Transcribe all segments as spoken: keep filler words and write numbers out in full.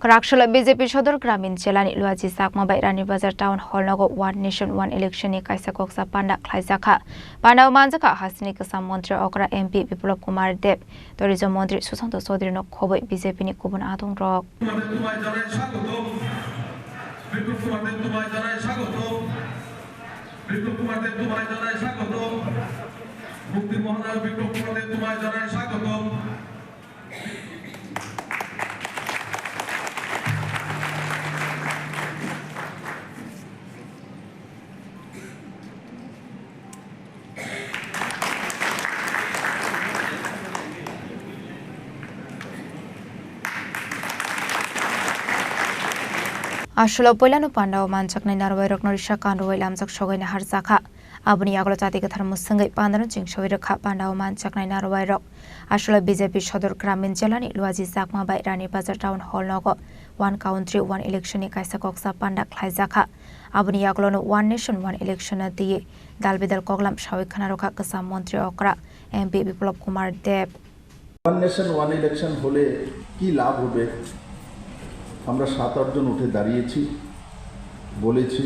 Rakshalo B J P Sodor Gramin Jilani Luaji Chakma bai Rani Bazar Town Hall nogo One Nation One Election ni kaisa koksa panda khlaijakha. Panda o manjakha hasteni kwcham montri okra M P Biplab Kumar Deb, tourism montri Sushanta Chaudhary no khoboi B J P ni kubun adong rok. Aswlao puilano pandao manjaknai narwai rokno risa kanrwai lamjak sogaina harjakha. Aboni yagulo chati kwthar mwswngwi pandano chingsawi rwkha pandao manjaknai narwai rok. Aswlao B J P Sodor Gramin Jilani Luaji Chakma bai Rani Bazar Town Hall nogo One Country One Election ni kaisa koksa panda khlaijakha. Aboni yagulono One Nation One Election no twiwi dal bidal koklam sawi khwna rwkha kwcham montri okra M P Biplab Kumar Deb. One nation one election হলে কি লাভ হবে? আমরা সাত আট জন উঠে দাঁড়িয়েছি, বলেছি।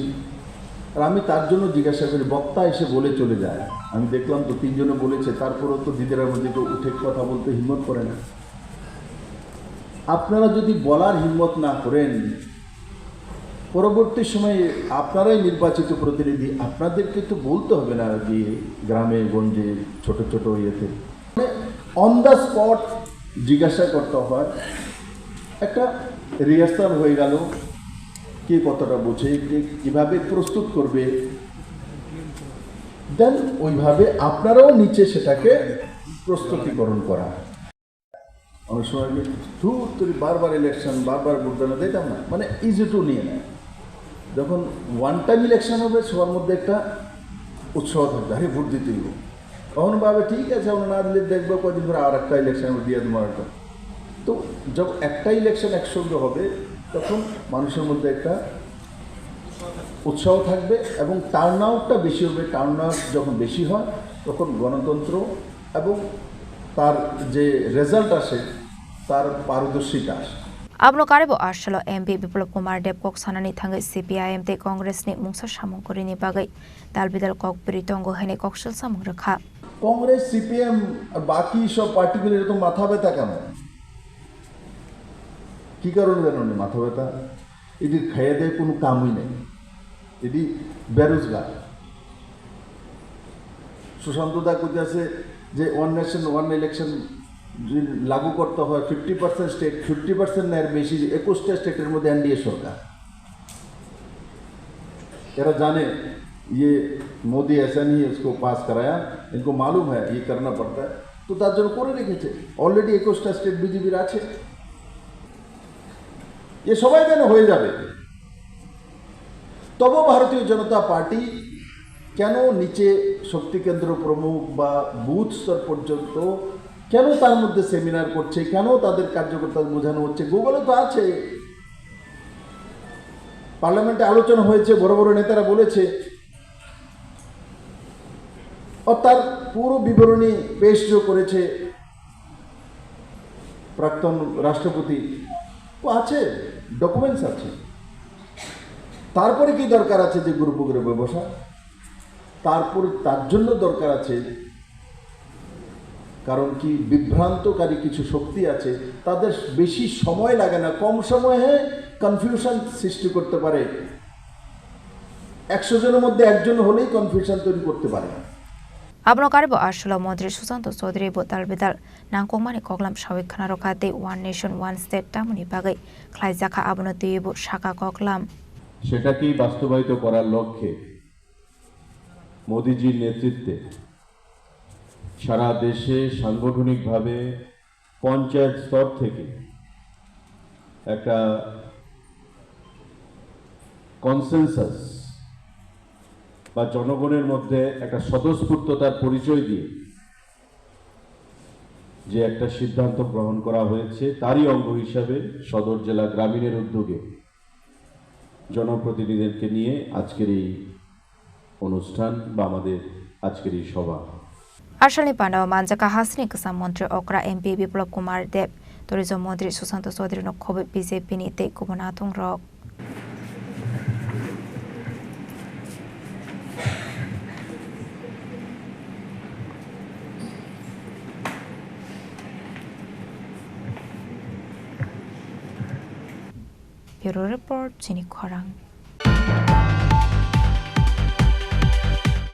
আর আমি তার জন্য জিজ্ঞাসা করি, বক্তা এসে বলে চলে যায়। আমি দেখলাম তো তিনজনে বলেছে, তারপরেও তো দিদিরা মধ্যে কেউ উঠে কথা বলতে হিম্মত করে না। আপনারা যদি বলার হিম্মত না করেন, পরবর্তী সময়ে আপনারাই নির্বাচিত প্রতিনিধি, আপনাদেরকে তো বলতে হবে না যে গ্রামে গঞ্জে ছোট ছোট ইয়েতে। মানে, অন দ্য স্পট জিজ্ঞাসা করতে হয়, একটা রিহার্সাল হয়ে গেল, কে কতটা বোঝে, কে কীভাবে প্রস্তুত করবে, দেন ওইভাবে আপনারাও নিচে সেটাকে প্রস্তুতিকরণ করা। অনেক সময় আমি ধুর তুই বারবার ইলেকশন, বারবার ভোট দেনা দিতাম না, মানে ইজি টু নিয়ে নেয়। যখন ওয়ান টাইম ইলেকশন হবে, সবার মধ্যে একটা উৎসাহ থাকবে, আরে ভোট দিতেই হবে। তখন ভাবে, ঠিক আছে, আমরা না দিলে দেখবো কদিন পরে আর একটা ইলেকশন আমরা দিয়ে দেবো একটা। তো যখন একটা ইলেকশন একসঙ্গে হবে, তখন মানুষের মধ্যে একটা উৎসাহ থাকবে এবং টার্ন আউটটা বেশি হবে। টার্ন আউট যখন বেশি হয়, তখন গণতন্ত্র এবং তার যে রেজাল্ট আসে, তার পারদর্শিতা আসে। Abono karwi bo aswlao M P Biplab Kumar Deb kok sanani thangwi C P I M tei Congress ni mungsa samung kwrwini bagwi dal bidal kok bwrwi tongo hwnwi koksil samung rwkha. Congress, CPM আর বাকি সব পার্টিগুলো এরকম মাথা ব্যথা কেন? কি কারণে জানেন মাথা ব্যথা? এদের খাইয়ে দেয় কোনো কামই নেই, এটি বেরোজগার। সুশান্ত দা কইতেছে যে ওয়ান নেশন ওয়ান ইলেকশন যদি লাগু করতে হয়, fifty percent state, fifty percent না, এর বেশি, একুশটা স্টেটের মধ্যে এনডিএ সরকার। এরা জানে, ये मोदी ऐसा नहीं है, इसको पास कराया, इनको मालूम है ये करना पड़ता है। তো তার জন্য করে রেখেছে, অলরেডি একুশটা স্টেট বিজেপির আছে। এ সবাই যেন হয়ে যাবে। তবু ভারতীয় জনতা পার্টি কেন নিচে শক্তি কেন্দ্র প্রমুখ বা বুথ স্তর পর্যন্ত কেন তার মধ্যে সেমিনার করছে, কেন তাদের কার্যকর্তা বোঝানো হচ্ছে? গুগলে তো আছে, পার্লামেন্টে আলোচনা হয়েছে, বড় বড় নেতারা বলেছে। আর তার পুরো বিবরণী পেশ যে করেছে প্রাক্তন রাষ্ট্রপতি, ও আছে, ডকুমেন্টস আছে। তারপরে কি দরকার আছে যে গ্রুপ গ্রুপে বসা? তারপরে তার জন্য দরকার আছে, কারণ কি, বিভ্রান্তকারী কিছু শক্তি আছে, তাদের বেশি সময় লাগে না, কম সময়ে কনফিউশন সৃষ্টি করতে পারে। একশো জনের মধ্যে একজন হলেই কনফিউশন তৈরি করতে পারে। Abono karwi bo aswlao montri Sushanta Chaudhary bo dal bidal nangkukmani koklam sawi khwna rwkha tei One Nation One State tamoni bagwi khlaijakha, abono twiwi bo sakha koklam. সেটাকেই বাস্তবায়িত করার লক্ষ্যে মোদিজির নেতৃত্বে সারা দেশে সাংগঠনিকভাবে পঞ্চায়েত স্তর থেকে একটা কনসেনসাস বা জনগণের মধ্যে একটা স্বতঃস্ফূর্ততার পরিচয় দিয়ে যে একটা সিদ্ধান্ত গ্রহণ করা হয়েছে, তারই অঙ্গ হিসাবে সদর জেলা গ্রামীণের উদ্যোগে জনপ্রতিনিধিদেরকে নিয়ে আজকের এই অনুষ্ঠান বা আমাদের আজকের এই সভা। Aswlani pandao manjakha hasteni kwcham montri okra M P Biplab Kumar Deb, Tourism Montri Sushanta Chaudhary no khobwi B J P ni tei kubun athungrok. Bureau Report, Chini Khorang.